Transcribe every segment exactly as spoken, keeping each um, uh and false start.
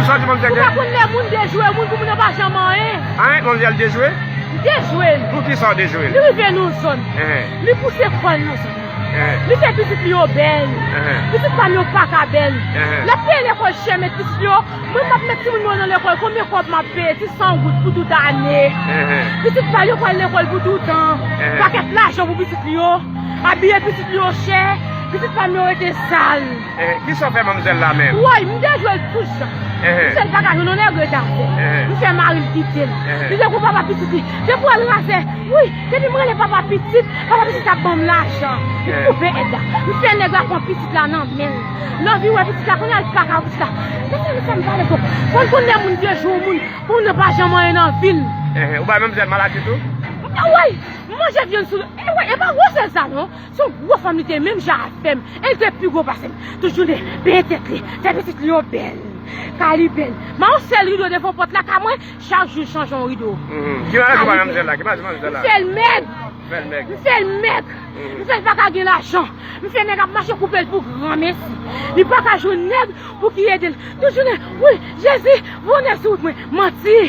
Sa w di manmzèl Ou gen? pa konn lè moun dejwe moun pou moun nan pa janm anyen. Anyen, manmzèl dejwe? Dejwe l. Pou ki sa w dejwe l? Li rive nan zòn. Enhen. Li pouse kò l nan zòn. Enhen. Li fè pitit li yo bèl. Enhen. Pitit pa m yo pa ka bèl. Enhen. L ap peye lekòl chè met pitit li yo. Mwen m ap met timoun mwen nan lekòl, konbyen kòb m ap peye? Ti san goud pou tout ane. Enhen. Pitit pa l yo pral lekòl pou toutan. Enhen. Pakèt lajan pou pitit li yo. Abiye pitit li yo chè. Pitit pa m yo rete sal. Enhen. Kisa w fè manmzèl la menm? Woy, m dejwe l tout jan. Enhen. M fè l pa ka jwenn yon nèg ret avè l. Enhen. M fè mari l kite l. Enhen. Li te gon papa pitit li. Depi w wè l razè. Wi, depi m rele papa pitit, papa pitit ap ban m lajan. M Enhen. koupe èd la. M fè nèg la pran pitit la nan men l. Nan vi wè pitit la, kounye a l pa ka wè pitit la. Mesye, mesye, m pale twòp. Fò n konn lè moun dejwe yon moun, pou moun nan pa janm anyen nan vi l. Enhen. Ou bay manmzèl maladi tou? Woy, m manje vyann sou, e woy, e pa gwosè sa non. Se yon gwo fanm li te ye, menm jan avè m. E li te pi gwo pase m. Tout jounen, benyen tèt li, fè pitit li yo bèl. Kay li bèl. M a yon sèl rido devan pòt la, ka mwen, chak jou l chanje yon rido. Mhm. Ki maladi ou bay manmzèl la? Ki maladi manmzèl la? M fè l mèg. Fè l mèg. M fè l mèg. Mhm. M fè l pa ka gen lajan. M fè nèg ap mache koupe l pou granmesi. Li pa ka jwenn nèg pou ki ede l. Tout jounen, wi, Jezi, voye nèg sou wout mwen. Manti.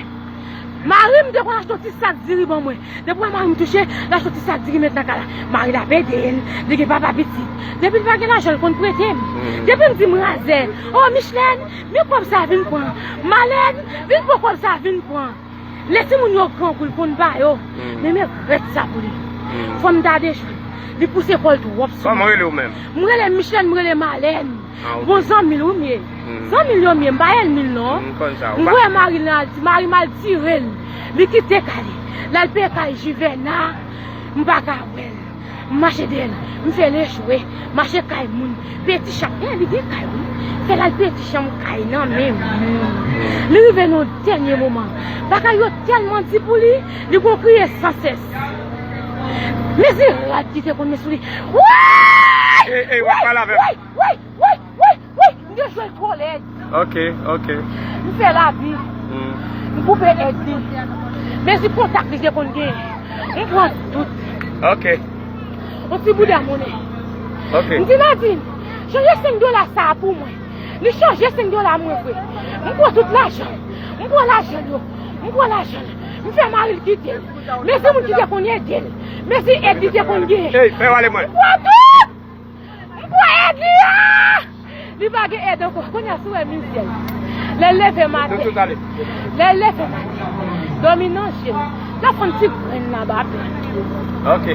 Mari m te konn achte yon ti sak diri ban mwen. Depi w wè mari m touche, l achte yon ti sak diri met nan kay la. Mari l ap ede l, li gen papa pitit. Depi l pa gen lajan, l konn prete m. Mhm. Depi m di m razè, o Michlèn, men kòb sa vin pran. Malèn, vin pran kòb sa vin pran. Lè timoun yo grangou, l konn ba yo. Mhm. Men men rèt sa pou li. Mhm. Fò m ta dejwe l. Li pouse kò l twòp sou mwen. Kòman w rele w menm? M rele Michlèn, m rele Malèn. Ah, ok. Bon zanmi l wi m ye. Mhm. Zanmi l yo m ye, m pa ènmi l non. Mhm, m konn sa. M voye mari l nan Ayiti, mari m al tire l. Li kite kay li. L al peye kay Jivèna, m pa ka wè l. M mache dèyè l, m fè l echwe, mache kay moun, peye ti chanm. E, li gen kay wi. Fè l al peye ti chanm kay nan men moun. Mhm. Li rive nan yon dènye moman. Bagay yo tèlman di pou li, li gon kriye san sès. Mezi rad ki te konn met sou li. Woy! Ey, ey, w ap pale avè m. Woy! Woy! Woy! Woy! Woy! M te jwe l twò lèd. Ok, ok. M fè lavi. Hmm. M koupe èd li. Mezi kontak li te konn genyen. M pran tout. Ok. Yon ti bouda monnen. Ok. M di Nadine, chanje senk dola sa a pou mwen. Li chanje senk dola mwen vre. M pran tout lajan. M pran lajan l yo. M pran lajan l. M fè mari l kite l. Mezi moun ki te konn ede l. Mezi èd li te konn genyen. Ey, fè w ale mwen. M pran tout! M pran èd li a! Li pa gen èd ankò. Kounye a si w wè mizè l. Lè l leve maten. Lè l leve maten. Dòmi nan je l. L ap fè yon ti grenn nan baben. Ok.